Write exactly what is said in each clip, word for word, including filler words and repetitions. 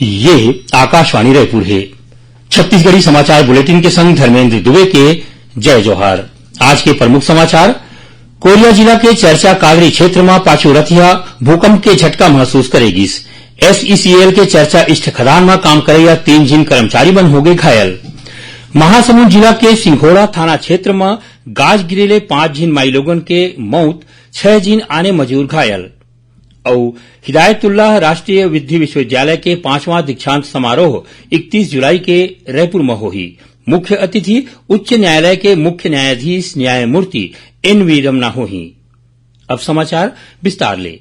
ये आकाशवाणी रायपुर हे। छत्तीसगढ़ी समाचार बुलेटिन के संग धर्मेंद्र दुबे के जय जोहार। आज के प्रमुख समाचार। कोरिया जिला के चरचा कालरी क्षेत्र म पाछू रतिहा भूकंप के झटका महसूस करे गिस। एसईसीएल के चरचा इष्ट खदान म काम करइया तीन झिन कर्मचारी मन होगे घायल। महासमुंद जिला के सिंघोड़ा थाना क्षेत्र म गाज गिरे ले पांच झिन माईलोगन के मउत, छह झिन आने मजूर घायल। अउ हिदायतुल्लाह राष्ट्रीय विधि विश्वविद्यालय के पांचवां दीक्षांत समारोह इकतीस जुलाई के रायपुर म होही। मुख्य अतिथि उच्च न्यायालय के मुख्य न्यायाधीश न्यायमूर्ति एन वी रमना होही। अब समाचार विस्तार ले।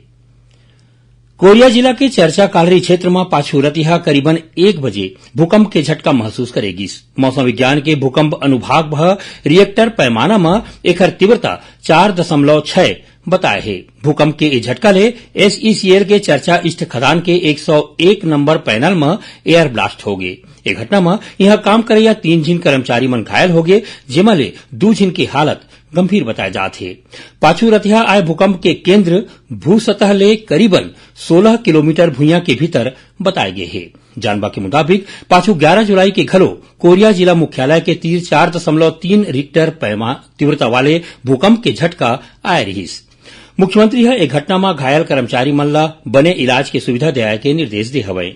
कोरिया जिला के चरचा कालरी क्षेत्र म पाछू रतिहा करीबन एक बजे भूकंप के झटका महसूस करे गिस। मौसम विज्ञान के भूकंप अनुभाग ह रिएक्टर पैमाना म एखर तीव्रता चार दशमलव छह बताए हे। भूकंप के ए झटका ले एसईसीएल के चरचा इष्ट खदान के एक सौ एक नंबर पैनल म एयर ब्लास्ट होगे। ए घटना म इहां काम करइया तीन झिन कर्मचारी मन घायल होगे, जेमा ले दू झिन के हालत गंभीर बताए जात हे। पाछू रतिहा आए भूकंप के केंद्र भू सतह ले करीबन सोलह किलोमीटर भुइयां के भीतर बताए गे हे। जानबा के मुताबिक, पाछू ग्यारह जुलाई के घलो कोरिया जिला मुख्यालय के तीर चार दशमलव तीन रिक्टर पैमा तीव्रता वाले भूकंप के झटका आए रिहिस। मुख्यमंत्री ह ए घटना म घायल कर्मचारी मन ल बने इलाज के सुविधा देवाए के निर्देश दे हवय।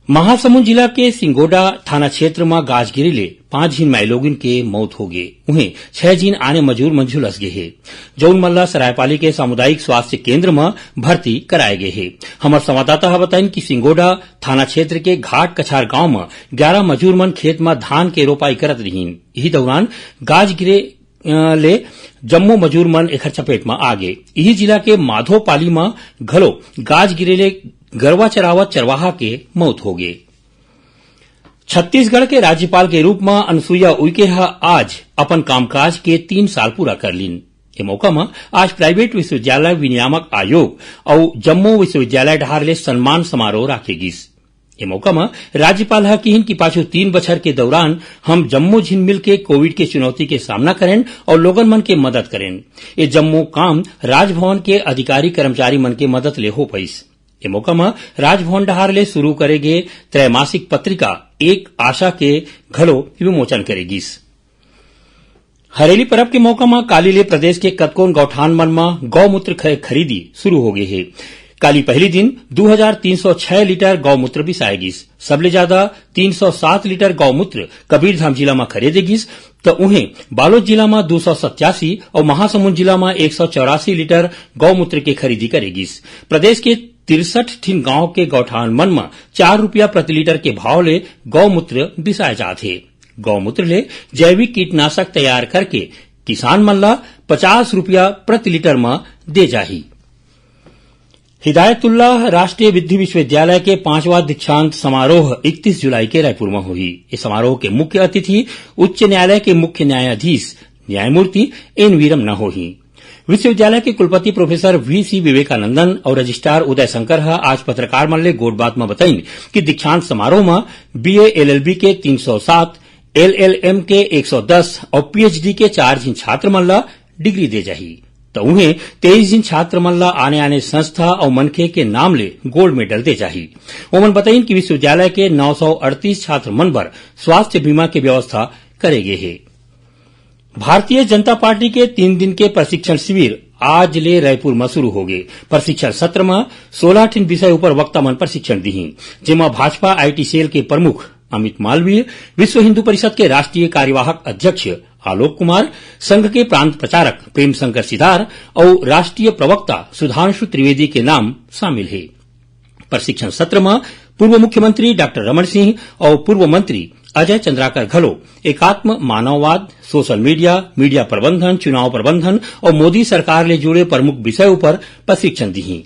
महासमुंद जिला के सिंगोडा थाना क्षेत्र म गाज गिरे ले पांच झिन माईलोगिन के मौत होगे, उहें छह झिन आने मजूर मन झुलस गे हे, जउन मन ल सरायपाली के सामुदायिक स्वास्थ्य केंद्र म भर्ती कराए गे हे। हमर संवाददाता ह बताइन कि सिंगोडा थाना क्षेत्र के घाट कछार गांव म ग्यारह मजूर मन खेत म धान के रोपाई करत रिहिन। इही दौरान गाज गिरे, अ, ले जम्मो मजूर मन एखर चपेट म आ गे। इही जिला के माधोपाली म घलो गाज गिरे ले गरवा चरावत चरवाहा के मौत होगे। छत्तीसगढ़ के राज्यपाल के रूप म अनुसुईया उइके ह आज अपन कामकाज के तीन साल पूरा कर लीन। ए मौका म आज प्राइवेट विश्वविद्यालय विनियामक आयोग अउ जम्मो विश्वविद्यालय डहार ले सम्मान समारोह राखे गिस। ए मौका म राज्यपाल ह किहिन कि पाछू तीन बछर के दौरान हम जम्मो झिन मिलके कोविड के चुनौती के सामना करेन अउ लोगन मन के मदद करेन। ए जम्मो काम राजभवन के अधिकारी कर्मचारी मन के मदद ले हो पाइस। ए मौका म राजभवन डहार ले शुरू करे गे त्रैमासिक पत्रिका एक आशा के घलो विमोचन करे गिस। हरेली परब के मौका म काली ले प्रदेश के कतकोन गौठान मन म गौमूत्र ख-, खरीदी शुरू हो गे हे। काली पहली दिन दू हजार तीन सौ छह लीटर गौमूत्र बिसाए गिस। सबले ज्यादा तीन सौ सात लीटर गौमूत्र कबीरधाम जिला म खरीदे गिस, त उहें बालोद जिला म दू सौ सत्यासी अउ महासमुंद जिला म एक सौ चौरासी लीटर गौमूत्र के खरीदी करे गिस। प्रदेश के तिरसठ ठिन गांव के गौठान मन म चार रुपया प्रति लीटर के भाव ले गौमूत्र बिसाए जात हे। गौमूत्र ले जैविक कीटनाशक तैयार करके किसान मन ल पचास रुपया प्रति लीटर म दे जाही। हिदायतुल्लाह राष्ट्रीय विधि विश्वविद्यालय के पांचवा दीक्षांत समारोह इकतीस जुलाई के रायपुर म होही। ए समारोह के मुख्य अतिथि उच्च न्यायालय के मुख्य न्यायाधीश न्यायमूर्ति एन वी रमना होही। विश्वविद्यालय के कुलपति प्रोफेसर वीसी विवेकानंदन अउ रजिस्ट्रार उदय शंकर ह आज पत्रकार मन ले गोठबात म बताइन कि दीक्षांत समारोह म बीए एलएलबी के तीन सौ सात, एलएलएम के एक सौ दस अउ पीएचडी के चार झिन छात्र मन ल डिग्री दे जाही। त उहें तेईस झिन छात्र मन ल आने-आने संस्था अउ मनखे के नाम ले गोल्ड मेडल दे जाही। ओमन बताइन कि विश्वविद्यालय के नौ सौ अड़तीस छात्र मन बर स्वास्थ्य बीमा के व्यवस्था करे गे हे। भारतीय जनता पार्टी के तीन दिन के प्रशिक्षण शिविर आज ले रायपुर म शुरू होगे। प्रशिक्षण सत्र म सोलह ठिन विषय ऊपर वक्ता मन प्रशिक्षण दिही, जेमा भाजपा आईटी सेल के प्रमुख अमित मालवीय, विश्व हिंदू परिषद के राष्ट्रीय कार्यवाहक अध्यक्ष आलोक कुमार, संघ के प्रांत प्रचारक प्रेम शंकर सिद्धार अउ राष्ट्रीय प्रवक्ता सुधांशु त्रिवेदी के नाम शामिल हे। प्रशिक्षण सत्र म पूर्व मुख्यमंत्री डॉक्टर रमन सिंह अउ पूर्व मंत्री अजय चंद्राकर घलो एकात्म मानववाद, सोशल मीडिया, मीडिया प्रबंधन, चुनाव प्रबंधन अउ मोदी सरकार ले जुड़े प्रमुख विषय उपर प्रशिक्षण दिही।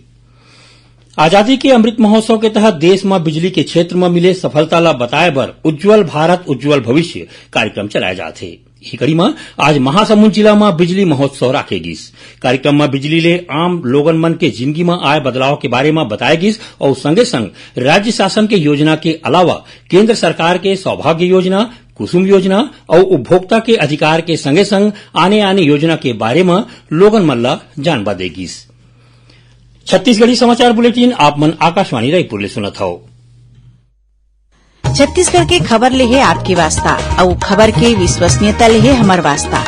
आजादी के अमृत महोत्सव के तहत देश म बिजली के क्षेत्र म मिले सफलता ल बताए बर उज्जवल भारत उज्जवल भविष्य कार्यक्रम चलाए जात हे। इही कड़ी म आज महासमुंद जिला म बिजली महोत्सव राखे गिस। कार्यक्रम म बिजली ले आम लोगन मन के जिनगी म आए बदलाव के बारे म बताए गिस अउ संगे संग राज्य शासन के योजना के अलावा केंद्र सरकार के सौभाग्य योजना, कुसुम योजना अउ उपभोक्ता के अधिकार के संगे संग आने-आने योजना के बारे म लोगन मन ल जानबा दे गिस। छत्तीसगढ़ी समाचार बुलेटिन आप मन आकाशवाणी रायपुर ले सुनत हव। छत्तीसगढ़ के खबर ले हे आपके वास्ता, अउ खबर के विश्वसनीयता ले हे हमर वास्ता।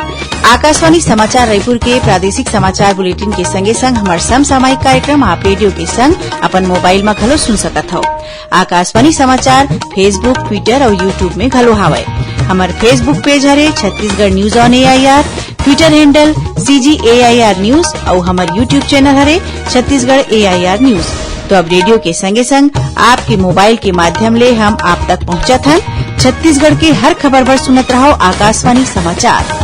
आकाशवाणी समाचार रायपुर के प्रादेशिक समाचार बुलेटिन के संगे संग हमर समसामयिक कार्यक्रम आप रेडियो के संग अपन मोबाइल म घलो सुन सकत हव। आकाशवाणी समाचार Facebook, Twitter अउ YouTube में घलो हावय। हमर Facebook पेज हरे Chhattisgarh news on AIR, Twitter handle CG AIR news अउ हमर YouTube चैनल हरे छत्तीसगढ़ एआईआर न्यूज। तो अब रेडियो के संगे संग आपके मोबाइल के माध्यम ले हम आप तक पहुंचत हन। छत्तीसगढ़ के हर खबर बर सुनत रहव आकाशवाणी समाचार।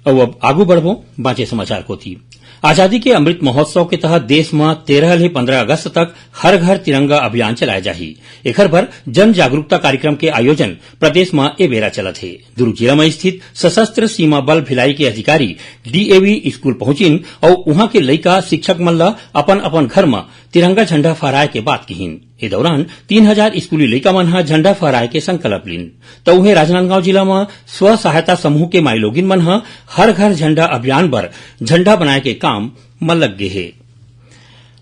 अउ अब आगू बढ़बो बांचे समाचार कोति। आजादी के अमृत महोत्सव के तहत देश म तेरह ले पंद्रह अगस्त तक हर घर तिरंगा अभियान चलाए जाही। एखर बर जन जागरूकता कार्यक्रम के आयोजन प्रदेश म ए बेरा चलत हे। दुर्ग जिला म स्थित सशस्त्र सीमा बल भिलाई के अधिकारी डीएवी स्कूल पहुंचिन अउ उहां के लइका शिक्षक मन ल अपन-अपन घर म तिरंगा झंडा फहराए के बात किहिन। ए दौरान तीन हजार स्कूली लइका मन ह झंडा फहराए के संकल्प लीन। त उहें राजनांदगांव जिला म स्व सहायता समूह के माईलोगिन मन ह हर घर झंडा अभियान बर झंडा बनाए के काम म लग गे हे।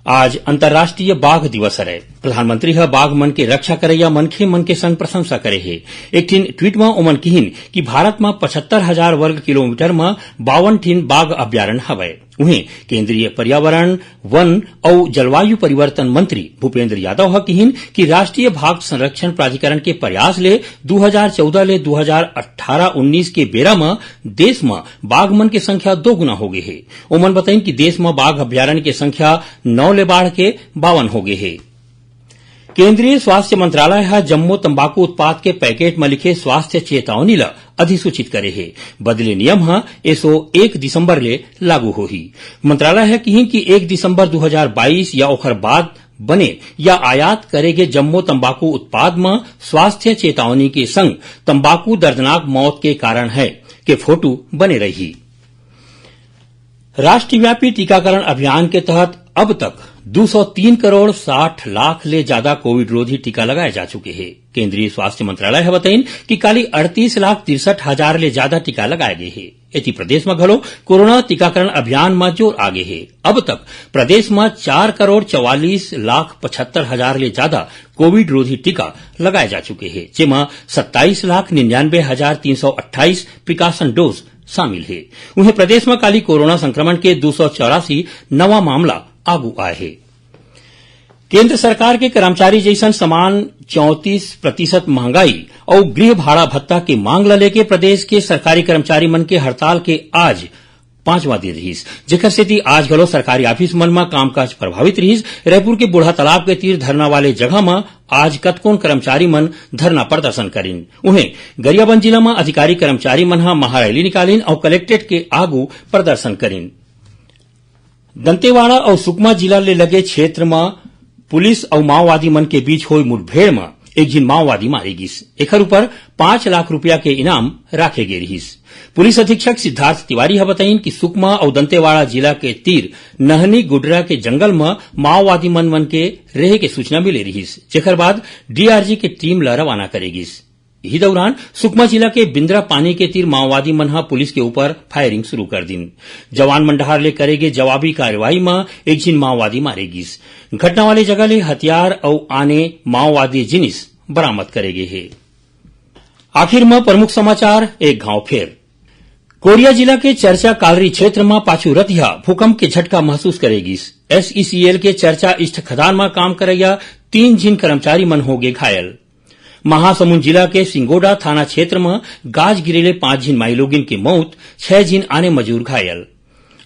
आज अंतर्राष्ट्रीय बाघ दिवस हरय। प्रधानमंत्री ह बाघ मन के रक्षा करइया मनखे मन के संग प्रशंसा करे हे। एक ठिन ट्वीट म ओमन किहिन कि भारत म पचहत्तर हजार वर्ग किलोमीटर म बावन ठिन बाघ अभयारण्य हवय। उहें, केंद्रीय पर्यावरण, वन अउ जलवायु परिवर्तन मंत्री भूपेंद्र यादव ह किहिन कि राष्ट्रीय बाघ संरक्षण प्राधिकरण के प्रयास ले दू हजार चौदह ले दू हजार अठारह उन्नीस के बेरा म देश म बाघ मन के संख्या दो गुना हो गे हे। ओमन बताइन कि देश म बाघ अभयारण्य के संख्या नौ ले बाढ़ के बावन हो गे हे। केंद्रीय स्वास्थ्य मंत्रालय ह जम्मो तंबाकू उत्पाद के पैकेट म लिखे स्वास्थ्य चेतावनी ल अधिसूचित करे हे। बदले नियम ह एसो एक दिसंबर ले लागू होही। मंत्रालय ह किही कि एक दिसंबर दू हजार बाईस या ओखर बाद बने या आयात करे गे जम्मो तंबाकू उत्पाद म स्वास्थ्य चेतावनी के संग तंबाकू दर्दनाक मौत के कारण है के फोटो बने रही। राष्ट्रव्यापी टीकाकरण अभियान के तहत अब तक दू सौ तीन करोड़ साठ लाख ले ज्यादा कोविड रोधी टीका लगाए जा चुके हे। केंद्रीय स्वास्थ्य मंत्रालय ह बताइन कि काली अड़तीस लाख तिरसठ हजार ले ज्यादा टीका लगाए गे हे। एती प्रदेश म घलो कोरोना टीकाकरण अभियान म जोर आ गे हे। अब तक प्रदेश म चार करोड़ चवालीस लाख पचहत्तर हजार ले ज्यादा कोविड रोधी टीका लगाए जा चुके हे, जेमा सत्ताईस लाख निन्यानवे हजार तीन सौ अट्ठाईस प्रिकॉशन डोज शामिल हे। उहें, प्रदेश म काली कोरोना संक्रमण के दू सौ चौरासी नवा मामला आगू आए हे। केंद्र सरकार के कर्मचारी जइसन समान चौंतीस प्रतिशत महंगाई अउ गृह भाड़ा भत्ता के मांग ल लेके प्रदेश के सरकारी कर्मचारी मन के हड़ताल के आज पांचवां दिन रिहिस, जेकर सेती आज घलो सरकारी ऑफिस मन म कामकाज प्रभावित रिहिस। रायपुर के बूढ़ा तालाब के तीर धरना वाले जगह म आज कतकोन कर्मचारी मन धरना प्रदर्शन करिन। उहें, गरियाबंद जिला म अधिकारी कर्मचारी मन ह महारैली निकालिन अउ कलेक्ट्रेट के आगू प्रदर्शन करिन। दंतेवाड़ा अउ सुकमा जिला ले लगे क्षेत्र म पुलिस अउ माओवादी मन के बीच होय मुठभेड़ म एक झिन माओवादी मारे गिस। एखर ऊपर पांच लाख रुपया के इनाम राखे गे रिहिस। पुलिस अधीक्षक सिद्धार्थ तिवारी ह बताइन कि सुकमा अउ दंतेवाड़ा जिला के तीर नहनी गुडरा के जंगल म माओवादी मन, मन के रेहे के सूचना मिले रिहिस, जेखर बाद डीआरजी के टीम ल रवाना करे गिस। इही दौरान सुकमा जिला के बिंद्रा पानी के तीर माओवादी मन ह पुलिस के ऊपर फायरिंग शुरू कर दिन। जवान मन डहार ले करे गे जवाबी कार्रवाई म एक झिन माओवादी मारे गिस। घटना वाले जगह ले हथियार अउ आने माओवादी जिनिस बरामद करे गे हे। आखिर म प्रमुख समाचार एक घाव फेर। कोरिया जिला के चरचा कालरी क्षेत्र म पाछू रतिहा भूकंप के झटका महसूस करे गिस। एसईसीएल के चरचा इष्ट खदान म काम करइया तीन झिन कर्मचारी मन होगे घायल। महासमुंद जिला के सिंगोडा थाना क्षेत्र म गाज गिरे ले पांच झिन माईलोगिन के मउत, छह झिन आने मजूर घायल।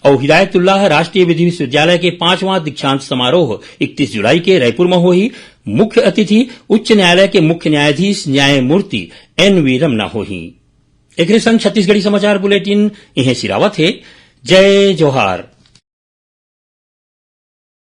अउ हिदायतुल्लाह राष्ट्रीय विधि विश्वविद्यालय के पांचवां दीक्षांत समारोह इकतीस जुलाई के रायपुर म होही। मुख्य अतिथि उच्च न्यायालय के मुख्य न्यायाधीश न्यायमूर्ति एन वी रमना होही। एकरे संग छत्तीसगढ़ी समाचार बुलेटिन इहें सिरावत हे। जय जोहार।